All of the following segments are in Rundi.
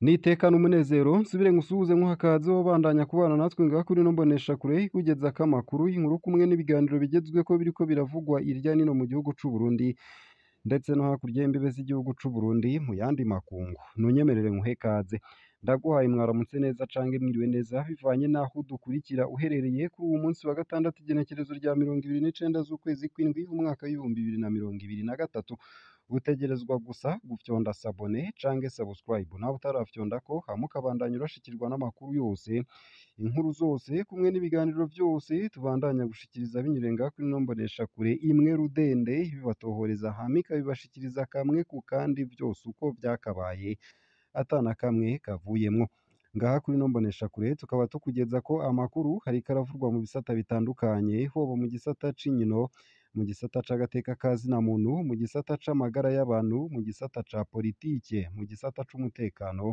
Nitekane umunezero nsubire ngusuhuze nkuha akaze wobandanya kubana natwe ngaha kuri ino mboneshakure ikugezako amakuru, inkuru kumwe n'ibiganiro bigezweko biriko biravugwa irya nino mu gihugu c'u Burundi ndetse no hakurya y'imbibe z'igihugu c'u Burundi mu yandi makungu. Nunyemerere nkuhe kaze, ndaguhaye mwaramutse neza canke mwiriwe neza bivanye n'aho udukurikira uherereye kuri uwu munsi wa gatandatu igenekerezo rya 29 z'ukwezi kw'indwi umwaka w'2023. Utegerezwa gusa gufyonda sabone canke subscribe nawe utarafyondako, hama ukabandanya urashikirwa n'amakuru yose, inkuru zose kumwe n'ibiganiro vyose tubandanya gushikiriza binyuriye ngaha kuri ino mboneshakure imwe rudende ibibatohoreza hama ikabibashikiriza kamwe ku kandi vyose uko vyakabaye ata na kamwe kavuyemwo. Ngaha kuri ino mboneshakure tukaba tukugezako amakuru hariko aravurwa mu bisata bitandukanye, hoba mu gisata c'inkino, mu gisata c'agateka ka zina muntu, mu gisata c'amagara y'abantu, mu gisata ca politike, mu gisata c'umutekano,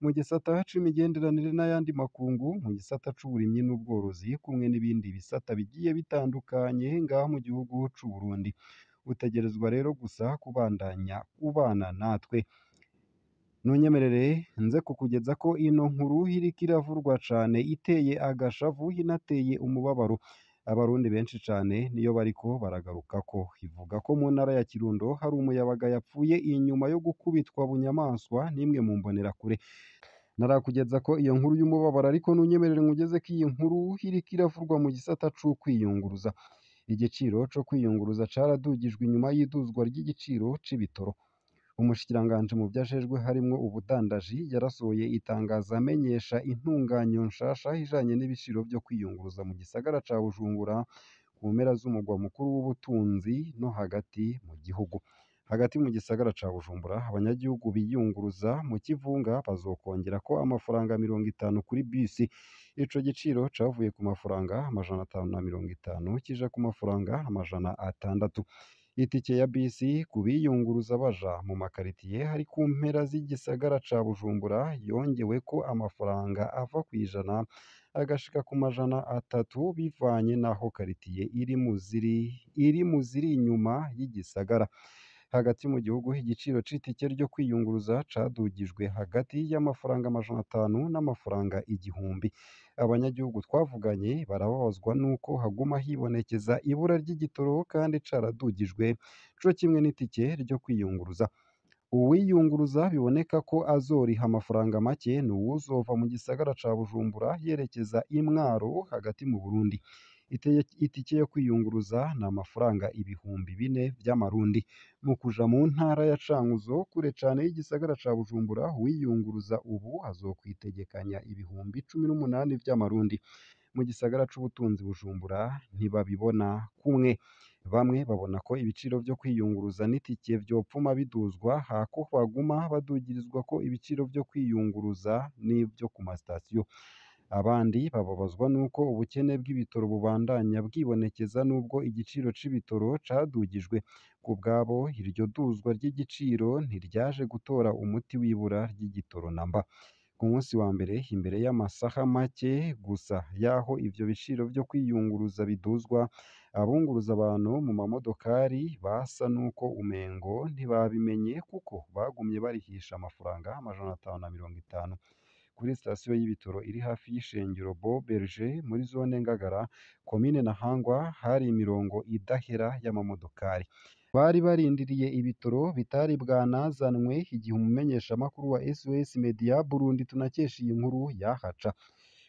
mu gisata c'imigenderanire n'ayandi makungu, mu gisata c'uburimyi n'ubworozi kumwe n'ibindi bisata bigiye bitandukanye ngaha mu gihugu c'u Burundi. Utegerezwa rero gusa kubandanya ubana natwe. Nunyemerere nze kukugezako ino nkuru iriko iravurwa cane, iteye agashavu inateye umubabaro. Abarundi benshi cane niyo bariko baragarukako. Ivuga ko mu ntara ya Kirundo hari umuyabaga yapfuye inyuma yo gukubitwa bunyamaswa n'imwe mu mbonerakure. Narakugezako iyo nkuru y'umubabaro, ariko nunyemerere nkugezeko iyi nkuru iriko iravurwa mu gisata c'ukwiyunguruza. Igiciro co kwiyunguruza caradugijwe inyuma y'iduzwa ry'igiciro c'ibitoro. Umushikiranganji mu vyo ajejwe harimwo ubudandaji yarasohoye itangazo amenyesha intunganyo nshasha ijanye n'ibiciro vyo kwiyunguruza mu gisagara ca Bujumbura ku mpera z'umugwa mukuru w'ubutunzi no hagati mu gihugu. Hagati mu gisagara ca Bujumbura abanyagihugu biyunguruza mu kivunga bazokongerako amafaranga 50 kuri bisi. Ico giciro cavuye ku mafaranga 550 kija ku mafaranga 600. Itike ya bisi ku biyunguruza baja mu makaritiye ari ku mpera z'igisagara ca Bujumbura yongeweko amafaranga ava kw'ijana agashika ku 300 bivanye n'aho karitiye iri mu ziri inyuma y'igisagara. Hagati mu gihugu igiciro c'itike ryo kwiyunguruza cadugijwe hagati y'amafaranga 500 n'amafaranga 1000. Abanyagihugu twavuganye barababazwa n'uko haguma hibonekeza ibura ry'igitoro kandi caradugijwe co kimwe n'itike ryo kwiyunguruza. Uwiyunguruza biboneka ko azoriha amafaranga make ni uwuzova mu gisagara ca Bujumbura yerekeza i Mwaro hagati mu Burundi. Itike yo kwiyunguruza ni amafaranga 4000 vy'amarundi. Mu kuja mu ntara ya Cankuzo kure cane y'igisagara ca Bujumbura, uwiyunguruza ubu azokwitegekanya 18,000 vy'amarundi. Mu gisagara c'ubutunzi Bujumbura ntibabibona kumwe. Bamwe babona ko ibiciro vyo kwiyunguruza n'itike vyopfuma biduzwa hako baguma badugirizwako ibiciro vyo kwiyunguruza n'ivyo ku masitasiyo. Abandi bababazwa n'uko ubukene bw'ibitoro bubandanya bwibonekeza n'ubwo igiciro c'ibitoro cadugijwe. Ku bwabo iryo duzwa ry'igiciro ntiryaje gutora umuti w'ibura ry'igitoro namba. Ku munsi wa mbere imbere y'amasaha make gusa y'aho ivyo biciro vyo kwiyunguruza biduzwa, abunguruza abantu mu mamodokari basa n'uko umengo ntibabimenye kuko bagumye barihisha amafaranga 550. Kuri sitasiyo y'ibitoro iri hafi y'ishengero Beau Berger muri zone Ngagara, komine Ntahangwa, hari imirongo idahera y'amamodokari. Bari barindiriye ibitoro bitari bwanazanwe igihe umumenyeshamakuru wa SOS Media Burundi tunakesha iyi nkuru yahaca.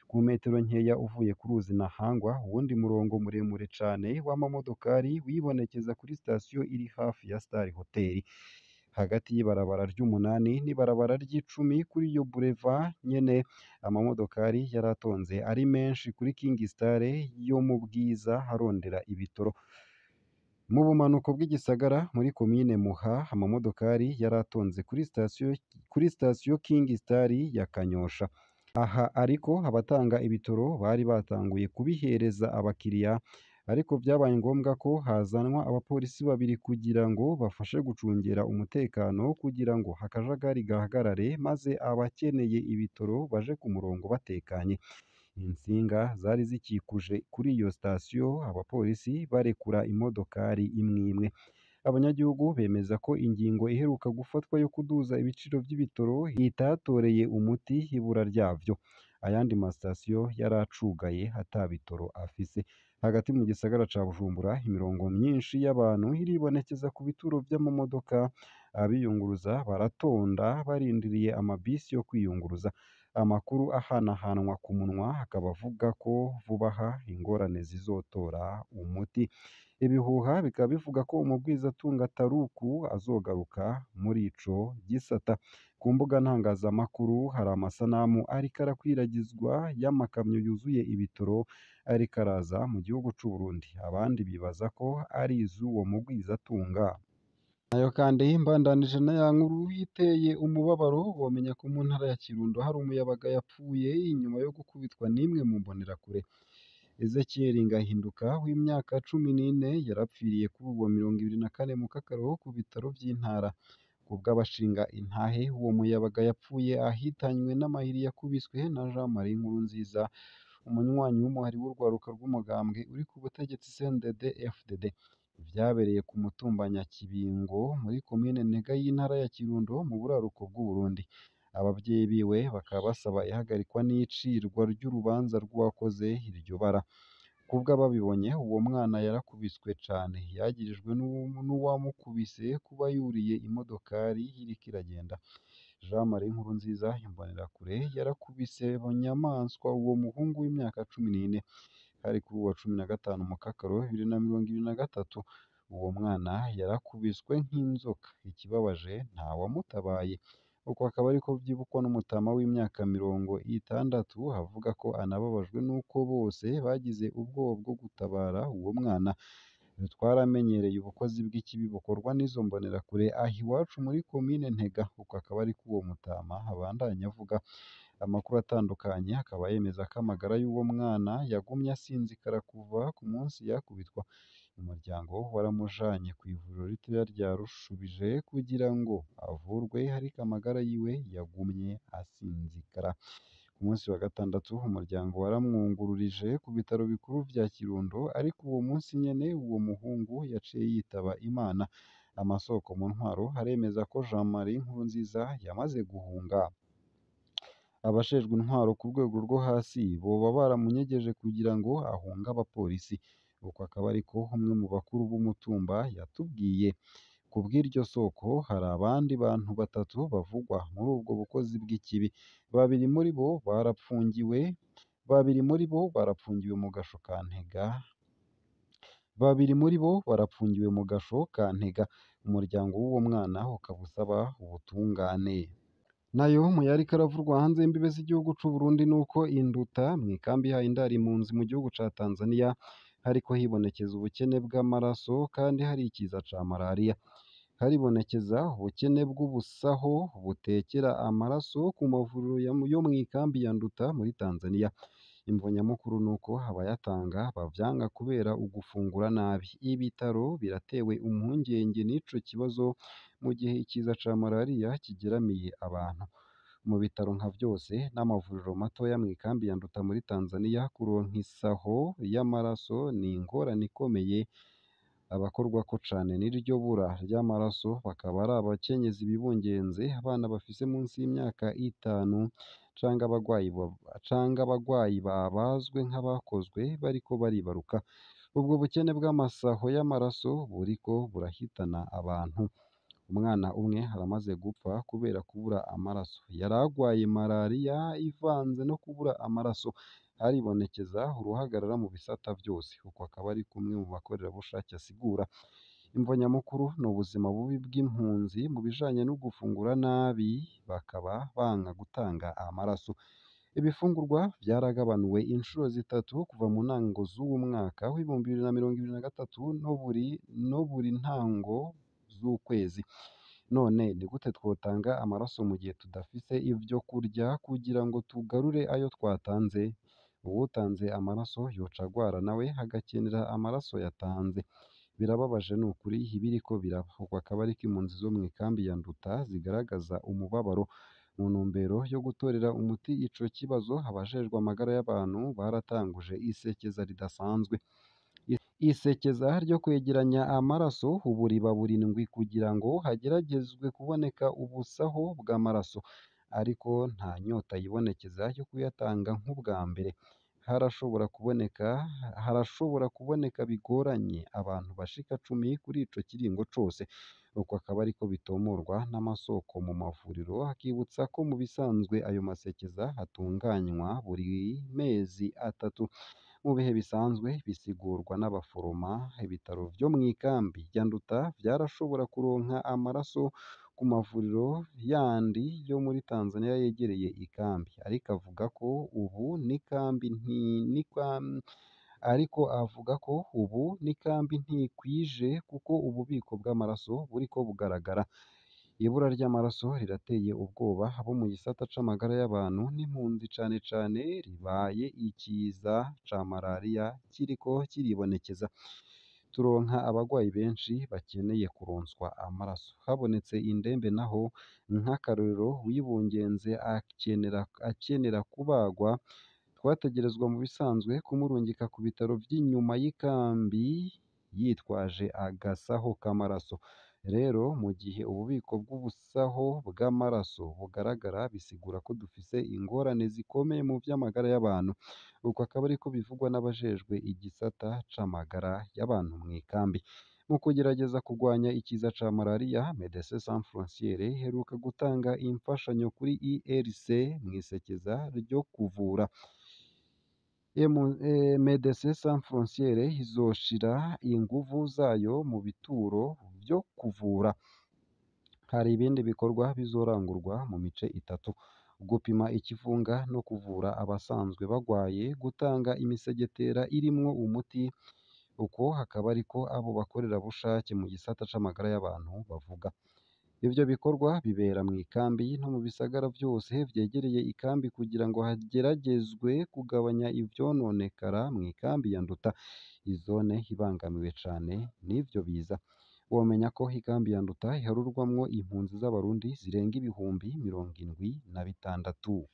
Ku metero nkeya uvuye ku ruzi Ntahangwa, uwundi murongo muremure cane w'amamodokari wibonekeza kuri sitasiyo iri hafi ya Star Hotel. Hagati y'ibarabara ry'umunani n'ibarabara ry'icumi kuri iyo boulevard nyene, amamodokari yaratonze ari menshi kuri King Star yo mu Bwiza arondera ibitoro. Mu bumanuko bw'igisagara muri komine Muha, amamodokari yaratonze kuri sitasiyo King Star ya Kanyosha. Aha ariko abatanga ibitoro bari batanguye kubihereza abakiriya, ariko vyabaye ngombwa ko hazanwa abapolisi babiri kugira ngo bafashe gucungera umutekano kugira ngo akajagari gahagarare maze abakeneye ibitoro baje ku murongo batekanye. Intsinga zari zikikuje kuri iyo sitasiyo, abapolisi barekura imodokari imwe imwe. Abanyagihugu bemeza ko ingingo iheruka gufatwa yo kuduza ibiciro vy'ibitoro itatoreye umuti ibura ryavyo. Ayandi masitasiyo yaracugaye ata bitoro afise. Hagati mu gisagara ca Bujumbura, imirongo myinshi y'abantu iribonekeza ku bituro vy'amamodoka. Abiyunguruza baratonda barindiriye amabisi yo kwiyunguruza. Amakuru ahanahanwa ku munwa akaba avuga ko vuba aha ingorane zizotora umuti. Ibihuha bikaba bivuga ko umugwizatunga Taruku azogaruka muri ico gisata. Ku mbuga ntangazamakuru hari amasanamu ariko arakwiragizwa y'amakamyo yuzuye ibitoro ariko araza mu gihugu c'u Burundi. Abandi bibaza ko ari iz'uwo mugwizatunga. Nayo kandi mbandanije na ya nkuru iteye umubabaro, womenya ko mu ntara ya Kirundo hari umuyabaga yapfuye inyuma yo gukubitwa n'imwe mu mbonerakure. Ezekiel Ngahinduka w'imyaka 14 yarapfiriye kuri uwo 24 Mukakaro ku bitaro vy'intara. Kubw'abashinga intahe, uwo muyabaga yapfuye ahitanywe n'amahiri yakubiswe na Jean Marie Nkurunziza, umunywanyi w'umuhari w'urwaruka rw'umugambwe uri ku butegetsi CNDD FDD. Vyabereye ku mutumba Nyakibingo muri komine Ntega y'intara ya Kirundo mu buraruko bw'Uburundi. Abavyeyi biwe bakaba basaba ihagarikwa n'icirwa ry'urubanza rw'uwakoze iryo bara. Kubw'ababibonye, uwo mwana yarakubiswe cane, yagirijwe n'uwamukubise kuba yuriye imodokari iriko iragenda. Jean Marie Nkurunziza, imbonerakure, yarakubise bunyamaswa uwo muhungu w'imyaka 14. Hari kuri uwa 15 Mukakaro 2023. Uwo mwana yarakubiswe nk'inzoka, ikibabaje ntawamutabaye. Uko akaba ariko vyibukwa n'umutama w'imyaka 60, avuga ko anababajwe n'uko bose bagize ubwoba bwo gutabara uwo mwana. Twaramenyereye ubukozi bw'ikibi bukorwa n'izo mbonerakure aha iwacu muri komine Ntega. Uko akaba ariko uwo mutama abandanya avuga. Amakuru atandukanye akaba yemeza ko amagara y'uwo mwana yagumye asinzikara kuva ku munsi yakubitwa. Umuryango waramujanye kw'ivuriro ritoya rya Rushubije kugira ngo avurwe, ariko amagara yiwe yagumye asinzikara. Ku munsi wa gatandatu umuryango waramwungururije ku bitaro bikuru vya Kirundo, ariko uwo munsi nyene uwo muhungu yaciye yitaba Imana. Amasoko mu ntwaro aremeza ko Jean Marie Nkurunziza yamaze guhunga. Abajejwe intwaro ku rwego rwo hasi boba baramunyegeje kugira ngo ahunge abapolisi. Uko akaba ariko umwe mu bakuru b'umutumba yatubwiye. Kubw'iryo soko hari abandi bantu batatu bavugwa muri ubwo bukozi bw'ikibi. Babiri muri bo barapfungiwe, babiri muri bo barapfungiwe mu gasho ka Ntega. Babiri muri bo barapfungiwe mu gasho ka Ntega. Umuryango w'uwo mwana ukaba usaba ubutungane. Nayo mu yariko aravurwa hanze y'imbibe z'igihugu c'u Burundi nuko induta mw'ikambi ihaye indaro impunzi mu gihugu ca Tanzania hariko hibonekeza ubukene bw'amaraso kandi hari ikiza ca malariya. Haribonekeza ubukene bw'ubusaho butekera amaraso ku mavuriro yo mw'ikambi ya Nduta muri Tanzania. Imvo nyamukuru nuko abayatanga bavyanga kubera ugufungura nabi. Ibitaro biratewe impungenge n'ico kibazo mu gihe ikiza ca malariya kigeramiye abantu. Mu bitaro nka vyose n'amavuriro matoya mw'ikambi ya Nduta muri Tanzania, kuronka isaho y'amaraso ni ingorane ikomeye. Abakorwako cane n'iryo bura ry'amaraso bakaba ari abakenyezi bibungenze, abana bafise munsi y'imyaka 5 canke abagwayi babazwe nk'abakozwe bariko baribaruka. Ubwo bukene bw'amasaho y'amaraso buriko burahitana abantu. Umwana umwe aramaze gupfa kubera kubura amaraso. Yari agwaye malariya ivanze no kubura amaraso. Haribonekeza uruhagarara mu bisata vyose. Uko akaba ari kumwe mu bakorerabushake asigura. Imvo nyamukuru ni ubuzima bubi bw'impunzi mu bijanye no gufungura nabi, bakaba banka gutanga amaraso. Ibifungurwa vyaragabanuwe inshuro zitatu kuva mu ntango z'uwu mwaka w'2023 no buri ntango z'ukwezi. None ni gute twotanga amaraso mu gihe tudafise ivyo kurya kugira ngo tugarure ayo twatanze? Uwutanze amaraso yoca agwara nawe agakenera amaraso yatanze. Birababaje nukuri ibiriko biraba. Uko akaba ariko impunzi zo mw'ikambi ya Nduta zigaragaza umubabaro. Mu ntumbero yo gutorera umuti ico kibazo, abajejwe amagara y'abantu baratanguje isekeza ridasanzwe. Isekeza ryo kwegeranya amaraso ubu riba buri ndwi kugira ngo hageragezwe kuboneka ubusaho bw'amaraso, ariko nta nyota yibonekeza yo kuyatanga nk'ubwa mbere. Harashobora kuboneka harashobora kuboneka bigoranye abantu bashika 10 kuri ico kiringo cose. Uko akaba ariko bitomorwa n'amasoko mu mavuriro, akibutsa ko mu bisanzwe ayo masekeza atunganywa buri mezi 3. Mu bihe bisanzwe bisigurwa n'abaforoma, ibitaro vyo mw'ikambi ya Nduta vyarashobora kuronka amaraso ku mavuriro yandi yo muri Tanzania yegereye ikambi, ariko avuga ko ubu n'ikambi nti ariko avuga ko ubu n'ikambi ntikwije kuko ububiko bw'amaraso buriko bugaragara. Ibura ry'amaraso rirateye ubwoba abo mu gisata c'amagara y'abantu n'impunzi cane cane ribaye ikiza ca malariya kiriko kiribonekeza. Turonka abagwayi benshi bakeneye kuronswa amaraso. Habonetse indembe naho, nk'akarorero uwibungenze akenera kubagwa, twategerezwa mu bisanzwe kumurungika ku bitaro vy'inyuma y'ikambi yitwaje agasaho k'amaraso. Rero mu gihe ububiko bw'ubusaho bw'amaraso bugaragara, bisigura ko dufise ingorane zikomeye mu vy'amagara y'abantu. Uko akaba ariko bivugwa n'abajejwe igisata c'amagara y'abantu mw'ikambi. Mu kugerageza kugwanya ikiza ca malariya, Medecins Sans Frontières iheruka gutanga imfashanyo kuri IRC mw'isekeza ryo kuvura. Medecins Sans Frontières izoshira inguvu zayo mu bituro vyo kuvura. Hari ibindi bikorwa bizorangurwa mu mice itatu: gupima ikivunga no kuvura abasanzwe bagwaye, gutanga imisegetera irimwo umuti. Uko hakaba ariko abo bakorerabushake mu gisata c'amagara y'abantu bavuga. Ivyo bikorwa bibera mw'ikambi no mu bisagara vyose vyegereye ikambi kugira ngo hageragezwe kugabanya ivyononekara mw'ikambi ya Nduta, izone ibangamiwe cane n'ivyo biza. Womenya ko ikambi ya Nduta iharurwamwo impunzi z'Abarundi zirenga 76,000.